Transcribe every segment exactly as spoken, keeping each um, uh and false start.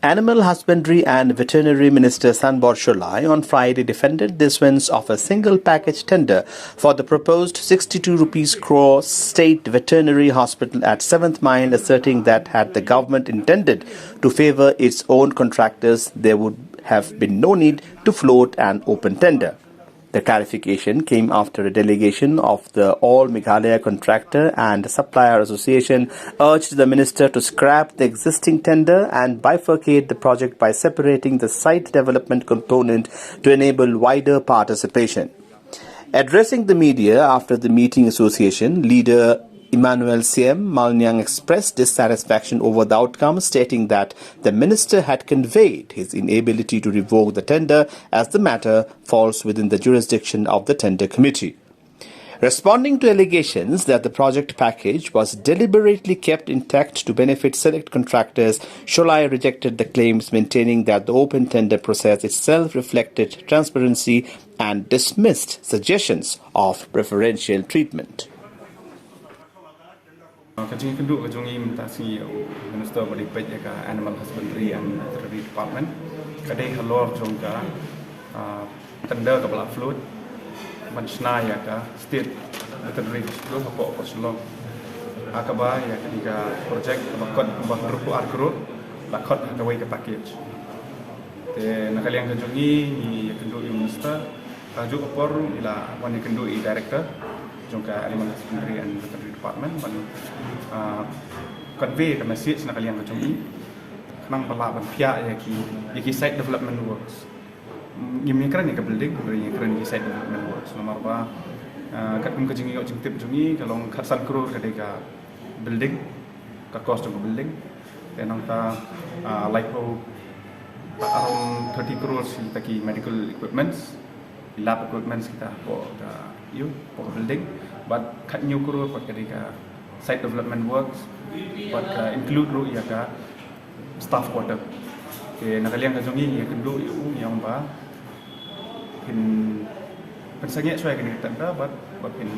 Animal Husbandry and Veterinary Minister Sanbor Sholai on Friday defended the issuance of a single package tender for the proposed sixty-two rupees crore state veterinary hospital at seventh Mile, asserting that had the government intended to favour its own contractors, there would have been no need to float an open tender. The clarification came after a delegation of the All Meghalaya Contractor and Supplier Association urged the minister to scrap the existing tender and bifurcate the project by separating the site development component to enable wider participation. Addressing the media after the meeting, association leader Emmanuel Syiem Malnyang expressed dissatisfaction over the outcome, stating that the minister had conveyed his inability to revoke the tender as the matter falls within the jurisdiction of the tender committee. Responding to allegations that the project package was deliberately kept intact to benefit select contractors, Sholai rejected the claims, maintaining that the open tender process itself reflected transparency and dismissed suggestions of preferential treatment. Ka jingïakynduh ka jong ngi mynta sngi ïa u Minister ba dei peit ïa ka Animal Husbandry and Veterinary Department ka dei halor jong ka, ah, tender kaba la float ban shna ïa ka State Veterinary Hospital hapoh Upper Shillong. Ha kaba ïa kane ka project kaba kot ba hynriewphew ar klur la kot ha kawei ka package. Te na ka liang ka jong ngi ngi ïakynduh ïa u Minister, ka juh ka por ngi la wan ïakynduh ïa u Director jong ka Animal Husbandry and Veterinary Department ban, ah, convey ka message na ka liang ka jong ngi khnang ba lah ban phiah ïa ki, ïa ki site development works. Ngim ïakren ïa ka building, ngim ïakren ïa ki site development works. Namar ba, ah, katkum ka jingïoh jingtip jong ngi ka long khatsan klur ka dei ka building, ka cost jong ka building. Te nangta, ah, laiphew, around thirty crores kita ki medical equipments, lab equipments kita hapoh ka, ïa u, hapoh ka building. Bad khathynñiew klur pat ka dei ka site development works, bad ka include ruh ïa ka staff quarter. Te na ka liang ka jong ngi ngi ïakynduh ïa u, ngi ong ba phin, pynsangeh shuwa ïa kane ka tender bad ba phin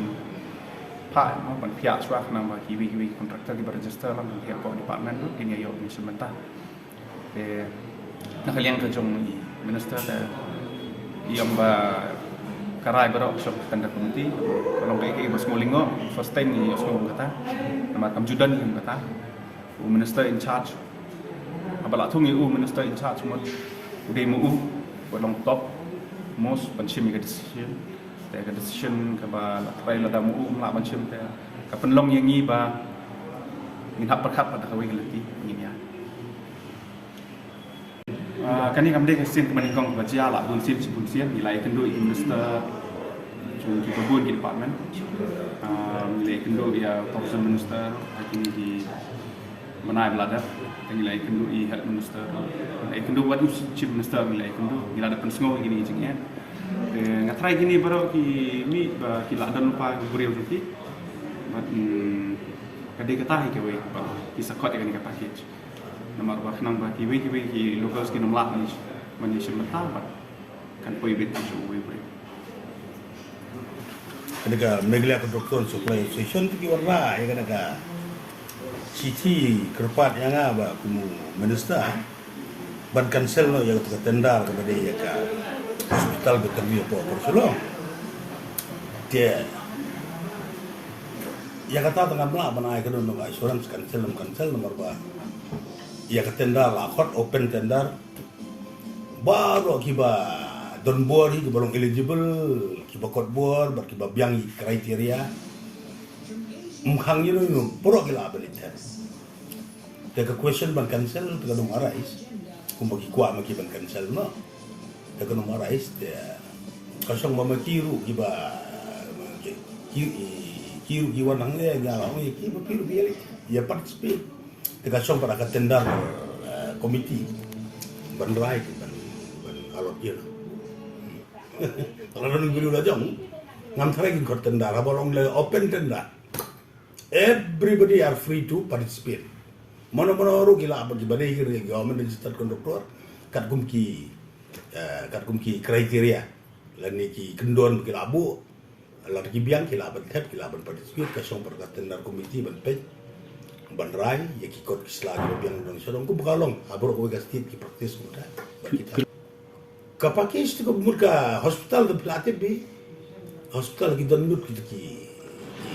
phah, mo, ban phiah shuwa khnang ba kiwei kiwei ki contractor kiba register lang kin ïa poi department ruh kin ïa ïoh kin shim bynta. Te na ka liang ka jong i Minister te i ong ba ka rai baroh ka shong tender committee ka long kaei kaei ba sngewlyngngoh, first time ngi ïohsngew kata. Namar kam ju don ngi ong kata. U Minister in charge, haba la thung ïa u Minister in charge mut u dei ma u ba long top most ban shim ïa ka decision. Te ka decision kaba la trai lada ma u um lah ban shim te ka pynlong ïa ngi ba ngin hap pyrkhat pat da kawei ka lynti ngin ïa. Ah, kane kam dei ka sien kaba nyngkong kaba jia, la bun sien shi bun sien ngi la ïakynduh ïa ki minister jong kiba bun ki department. Ah, ngi la ïakynduh ïa tourism minister, ïa kine ki bnai ba la dep, te ngi la ïakynduh ïa health minister, ngi la ïakynduh wat u chief minister, ngi la ïakynduh, ngi la dep pynsngew ïa kine ki jingeh. Te nga tharai kine baroh ki mih ba ki la don lypa ki briew jong ki. Bad, mm, ka dei kata hi kawei ba ki sa khot ïa kane ka package. Namar ba khnang ba kiwei kiwei ki locals kin ym lah ban ïa shim bynta bad kan poi beit ha uwei u briew. Kane ka Meghalaya Contractor Supply Association te ki wanrah ïa kane ka shithi kyrpad ïa nga ba kum u minister ban cancel noh ïa ka tender kaba dei ïa ka hospital veterinary hapoh Upper Shillong. Te ïa kata te ngam lah ban ai kano kano ka assurance cancel ym cancel namar ba ïa ka tender la khot open tender. Baroh kiba don bor hi, kiba long eligible, kiba kot bor bad kiba biang ïa ki criteria. Ym khang ïa no ïa no, baroh ki lah ban ïa test. Te ka question ban cancel te kan ym arise. Kumba ki kwah ma ki ban cancel noh. Te kan ym arise te ka shong ba ma ki ruh kiba ki, ki, ki ruh ki wan hangne, nga la ong ïa ki ba ki ruh ki ïa, ïa participate. Te ka shong pat ha ka tender, eh, committee ban rai ban, ban allot ïa. Lada ngi la jong, ngam tharai kin khot tender, haba long le open tender. Everybody are free to participate. Mano mano ruh ki lah ban, kiba dei ki government registered contractor katkum ki, eh, katkum ki criteria lane ki kyndon ba ki lah buh. Lada ki biang ki lah ban thep, ki lah ban participate, ka shong pat ha ka tender committee ban peit. ban rai ïa ki kot ki sla kiba biang dang sha dong, kumba ka long ha baroh kawei ka state ki practice kumta. Bad kita ka package te ka mut ka hospital te phi la tip hi. Hospital ki don lut kita ki, ki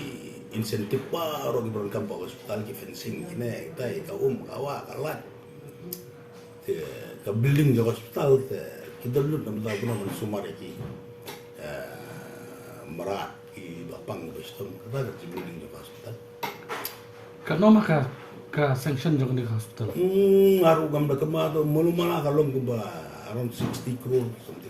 incentive baroh kiba donkam ba hospital, ki fencing, kine kita, ka um, ka wah, ka light. Te ka building jong hospital te ki don lut namar ba nang sumar ïa ki, eh, mrad kiba pang ba shitom, kata ka building jong hospital. Katno ma ka, ka sanction jong kane ka hospital? Hmm, nga ruh ngam da kynmaw, to mano mano ka long kumba around sixty crore something.